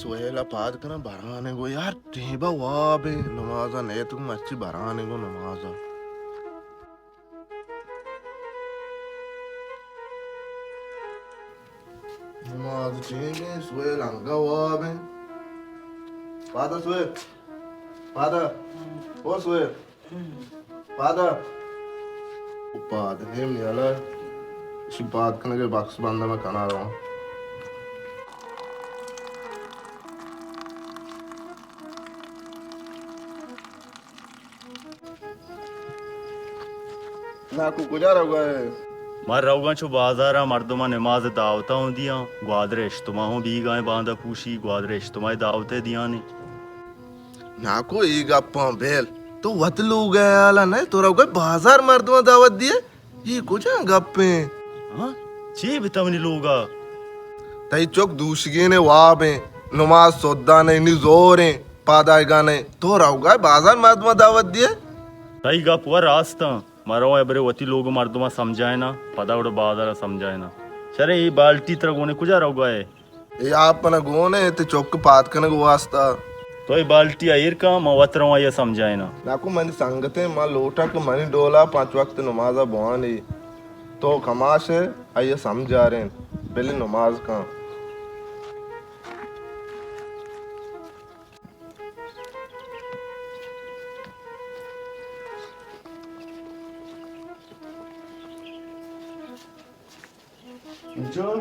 سہیل ءَ پاد کناں برانگو یار، ٹیبہ واب ایں، نماز ءَ نیتک، مرچی برانگو نماز ءَ۔ نماز ٹیم ایں، سہیل انگہ واب ایں۔ پادا سہیل، پادا، او سہیل، پادا۔ او پاد نیم نیالا، اشی پاد کنگے بکس بندہ میں کنا رواں۔ ناکو کجا روگا ئے؟ من روگاں چو بازاراں، مردماں نماز دعوتاں ہوں دیاں، گوادر اجتماع ہوں بیگا ایں، باندا پوشی گوادر اجتماع دعوت دیاں نے۔ ناکو اے گپاں بیل، تو وت لوگ ءِ حیالا نئے، تو روگا بازار مردماں دعوت دیئے؟ اے کجا گپیں؟ ہاں؟ چے بتونی لوگا؟ تئی چک دوشگین واب ایں، نماز سدان نی زور ایں۔ پاد آئیگا نئے، تو روگا ئے بازار مردماں دعوت دیئے؟ تئی گپ و راستاں، ما رواں برے وتی لوگ مردماں سمجھائیناں، پدا گڑا بازارا سمجھائیناں۔ چرے اے بالٹی ترا گونے کجا روگا ئے؟ اے آپ منا گون ایں، تئی چک پاد کنگ واسطہ۔ تو اے بالٹی ءَ ایر کن، ما وت رواں آئیا سمجھائیناں۔ ناکو منی سنگتیں، ما لوٹاں کہ منی ڈولا پنچ وقت نمازا بوانی۔ تو کماش ئے، آئیا سمجھارین، بلے نماز کن۔ منچو،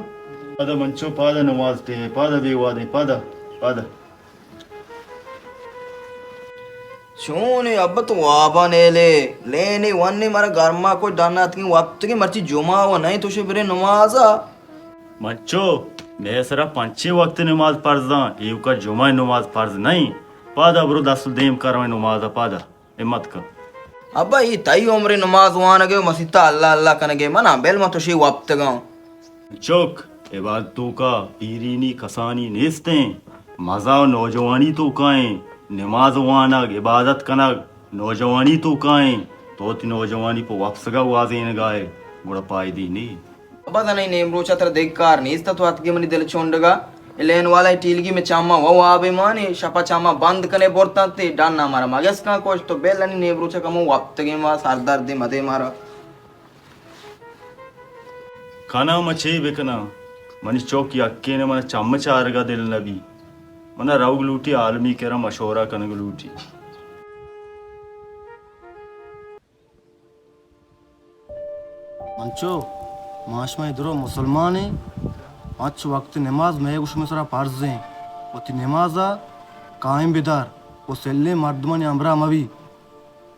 پادا منچو، پادا نماز ٹیم، پادا بے وادیں، پادا، پادا۔ چون اے ابا تو وابا نیلے، لینے ونے مارا گرما کو ڈنا اتکیں وپتگیں، مرچی جمعہ و نہیں تو شے برے نمازا۔ منچو، مئے سرا پنچیں وقت نماز فرضاں، ایوکا جمعہ نماز فرض نئیں۔ پادا برو دست و دیم کرویں نمازا پادا۔ ہمت کن۔ ابا، اے تئی عمر نماز وانگ ء و مسیت ء اللہ اللہ کنگ ء، من ء بل من تو شی وپتگاں۔ چک، عبادت توکا پیرینی کسانی نیستیں، مزہ و نوجوانی توکا ایں، نماز وانگ، عبادت کنگ نوجوانی توکا ایں، تو وتی نوجوانی پہ وپسگا گوازینگا ئے، گڑا پائدی نی۔ ابا زاناں اے نیمروچ ء ترا دگہ کار نیست ات، تو اتکگے منی دل چنڈگ ء۔ اے لین والا اے ٹیلگی مئے چماں و واب ء مان، اے شپ ء چماں بند کن ئے برت انت، اے ڈن ء مارا مگس کن کشت، تو بل انی نیمروچ ء کمو وپتگیں ما، سردردے مدے مارا۔ کناں من چے بکناں؟ منی چک یکین ء، من ء چم چارگ ء دل نہ بی۔ من ء روگ لوٹی، عالمی کرا مشورہ کنگ لوٹی۔ انچو ما شمئے درو مسلمان ایں، پنچ وقت نماز مئے گوں شمئے سرا فرض ایں۔ وتی نماز ء قائم بدار و سلیں مردمانی ہمراہ مبی۔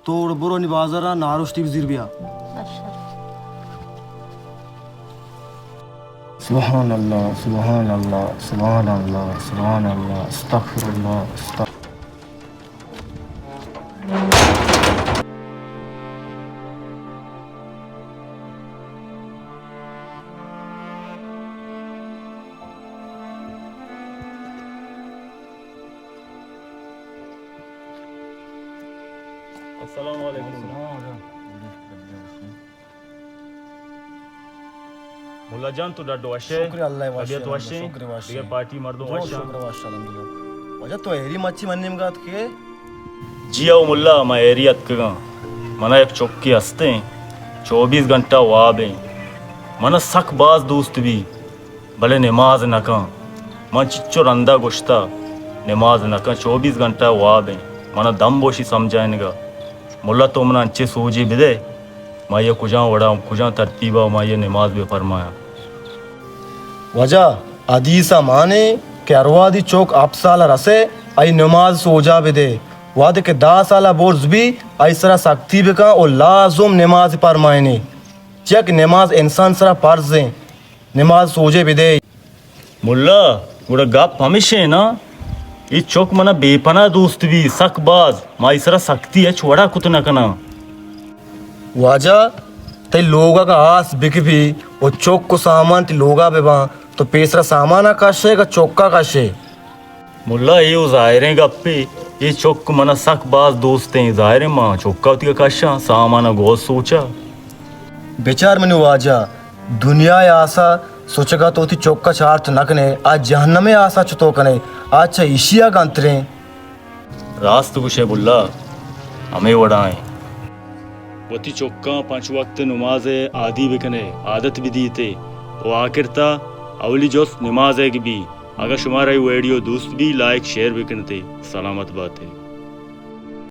تو گڑا برو نی بازار ء نارشتی بزیر بیا۔ سبحان اللہ، سبحان اللہ، سبحان اللہ، سبحان اللہ، استغفر اللہ، استغفر السلام علیکم۔ ملا جان، تو ڈڈ وش ئے؟ شکر اللہ، وش طبیعت وش ایں؟ شکر وش دگہ ایں۔ پارٹی مردم درو وش ایں؟ شکر وش، الحمدللہ۔ واجہ تو ایری مچی من نیمگا اتکے؟ جی او ملا، ما ایری اتکگاں۔ منا یک چکے ہستیں، چوبیس گھنٹہ واب ایں۔ منا سک باز دوست بی، بلے نماز نہ کن۔ من چچو رندا گوشتا، نماز نہ کن، چوبیس گھنٹہ واب ایں۔ منا دم بوشی سمجھائینگا۔ ملا تو منا انچے سوجے بدے۔ ما یہ کجام وڑا، کجام ترتیبا ما یہ نماز بہ فرمایاں؟ واجہ، حدیث ء مانے کہ ہر وہدی چک ہپت سال ء رسے، آئی نماز سوجا بدے۔ وہدے کہ دہ سال ء برز بی، آئی سرا سختی بکن و لازم نماز پرمائنے۔ چیا کہ نماز انسان سرا فرض ایں۔ نماز سوجے بدے۔ ملا، گڑا گپ ہمیش ایں نا؟ اے چک منا بے پناہ دوست بی، سک باز، ما ای سرا سختی ہچ وڑا کت نہ کناں۔ واجہ، تئی لوگ اگاں آس بکپی و چک و سامان تئی لوگا بباں، تو پیسرا سامانا کشے کہ چکا کشے؟ ملا، اے و ظاہریں گپے، اے چک منا سک باز دوست ایں، ظاہریں ما چکا وتیگا کشاں، سامانا گوز سوچا۔ بچار منی واجہ، دنیا ء آسا سوچگا تو وتی چکا چارت نہ کنے، آ جہنم ء آسا چتو کنے؟ آ چہ ایشی ءَ گنتریں۔ راست گوشے ملا، ہمے وڑا ایں۔ وتی چکاں پنچ وقت نماز ءِ عادی بکنے، عادت بدیتے، و آخر تا اولی جست نماز ءِ بی۔ اگاں شمارا اے ویڈیو دوست بی، لائک، شیئر بکنتے۔ سلامت باتے۔